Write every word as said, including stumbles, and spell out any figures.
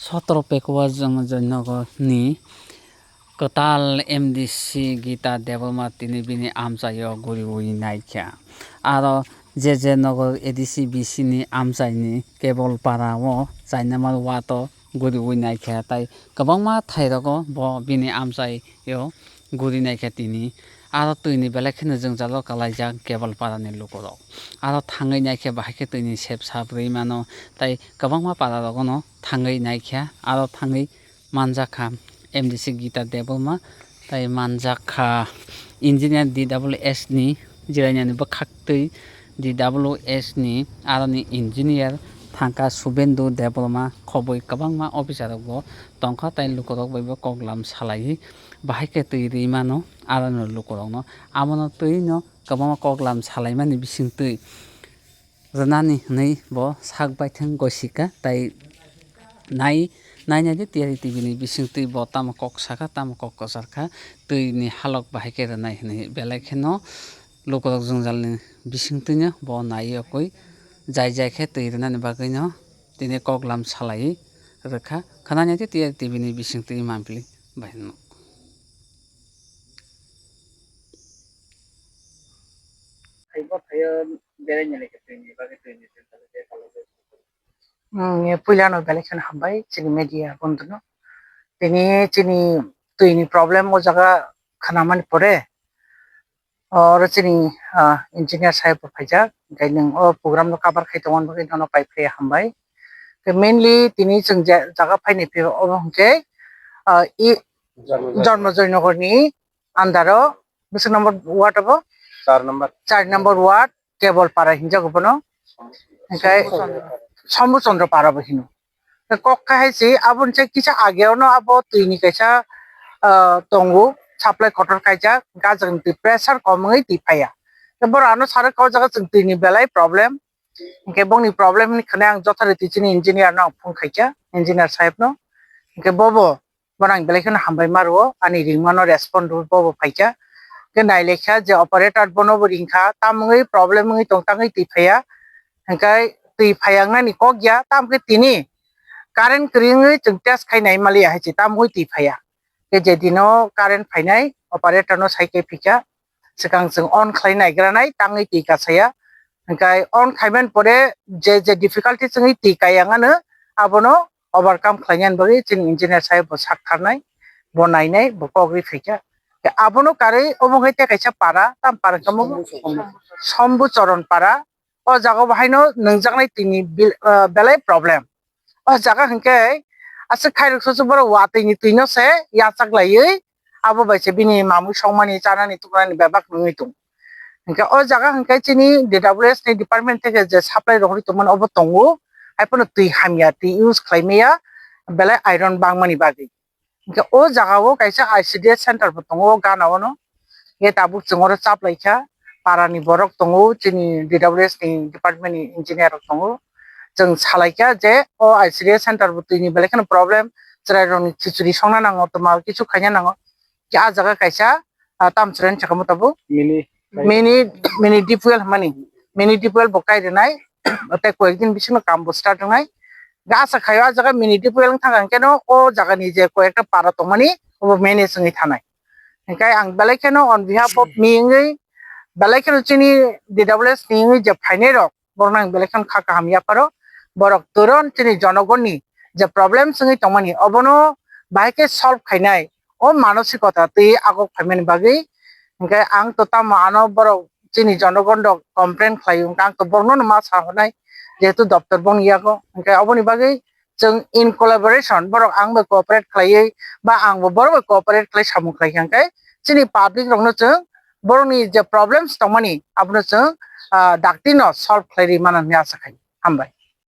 Sotro Pekwa Jong-, Joynagar ni kwtal M D C Gita Debbarma tini bini amchaio guriwi naikha. Aro J J Nagar A D C B C ni amchaini Kebol Para o Chainamar Ward o guriwi naikha, tai kwbangma thairogo bo bini amchaio guri naikha tini. Aro twini belai kheno jwngjalo kalaijak Kebol Para ni lukurok. Aro thangwi naikhe bahai khe twini sep sap rwi mano, tai kwbangma para rogono thangwi naikha, aro thangwi manjakha M D C Gita Debbarma, tai manjakha engineer D W S ni jirainani bwkhaktwi D W S ni aroni engineer thangkha Subendu Debbarma, khobwi kwbangma officer rokbo tongkha, tai lukurok baibo koklam salaiwi bahai khe twi rwi mano aroni lukurokno. Abono twino kwbangma koklam salaimani bisingtwi rwnani hwnwi bo sak baithang gosikha, tai nai, nainai de tiyari T V ni bisingtwi bo tamo kok sakha, tamo kok kwcharkha, twini halok bahai khe rwnai hwnwi belai kheno lukurok jwngjalni bisingtwino bo naiwi okwi jai jai khe twi rwnani bagwino tini koklam salaiwi rwkha, khwnani de tiyari T V ni bisingtwi mampli baino. Phaibo phaio beraina lekha twini bagwi twini twini tala tei tala tei. Hmm, puilano belai kheno hambai chini media bondhuno. Tini chini twini problem o jaga khnamani pore, oro chini, ah, engineer saheb bo phaijak, hingke nwng o program no cover khai tongmani bagwi nono pai phai hambai. Ke mainly tini chwng je jaga phaini phi obo hwnkhe, ah, i Janmajoi. Janmajoi Nagar ni under o bwswk number ward obo? Char number. Char number ward, Kebol Para hinjago bono. Hingke Sombu Chandra Para bo hino. Kok kahai se, aboni se kisa age ono abo twi ni kaisa, ah, tongo, supply kotor kaijak, gajak ni twi pressure kom wngwi twi phaiya. Borok ano saro kok jaga chwng twi ni belai problem. Hingke bongni problem ni khwnai ang jothari twi chini engineer no ang phone khaikha, engineer saheb no. Hingke bobo, bono ang belai kheno hambai ma rwo, ani ringmano respond rwo, bobo phaikha. Hingke nailaikha je operator bono bo ringkha, tamungwi problem wngwi tong tangwi twi phaiya. Hingke twi phaiya wngnani kok ya, tamokhe tini current kwrwi wngwi chwng test khai nai maliya hai se, tamungwi twi phaiya. Khe je dino current phainai, operator no sai khe phikha, swkang chwng on khlai naigra nai, tangwi twi kasaya. Hingke on khaimani pore je je difficulty chwngwi twi kaya wngano, abono overcome khlainani bagwi chini engineer saheb bo sak tharnai, bo nainai, bo kok ri phaikha. Khe abono karwi omo hai tei kaisa para, tam para hwnkhe omo Sombu Charan Para, o jaga o bo haino nwngjaknai twi ni bil-, ah, belai problem. O jaga hwnkhe aswk khairok soso borok watwi ni twi no se yachak laiwi abo bai se bini mamwi songmani chanani tukunani bebak nungwi tongo. Hwnkhe o jaga hwnkhe chini D W S ni department theke je supply rohorwi tongmani obo tongo, haiphano twi hamya, twi use khlai maya belai iron bangmani bagwi. Hingke o jaga o kaisa I C D S center bo tongo o gana o no. Hingke tabuk chwng oro chap lai kha, para ni borok tongo, chini D W S ni department ni engineer rok tongo. Chwng salai kha je o I C D S center bo twi ni belai kheno problem, chwrai rok ni khichuri songna nango, toma kisu khaina nango. Khe ah jaga kaisa, ah, tamo chwrai ni sakha mutabuk Mini. Mini, mini deep well hwnmani. Mini deep well bo kai rwnai. Tei koyek din bisingo kam bo start wngnai. Ga asa khaio ah jaga mini deep well wng thang khe no o jaga ni je koyekta para tongmani obo manage wngwi thanai. Hingkhe ang belai kheno on behalf of me wngwi belai kheno chini D W S ni wngwi je phainai rok, borokno ang belai kheno kha kaham yapharo. Borok turon chini jonogonni je problems wngwi tongmani, obono bahai khe solve khainai, o manosikota twi agok phaimani bagwi. Hingkhe ang to tamo ano borok chini jonogon rok complain khlaio, hingkhe ang to borokno ma sa hwnai, jehetu doptor boni yago. Hingkhe oboni bagwi chwng in collaboration, borok ang bai cooperate khlaiwi ba ang bo borok bai cooperate khlai samung khlai kha, hingkhe chini public rokno chwng borokni je problems tongmani abono chwng, ah, dakti no solve khlai rwi mano hinwi asa khai. Hambai.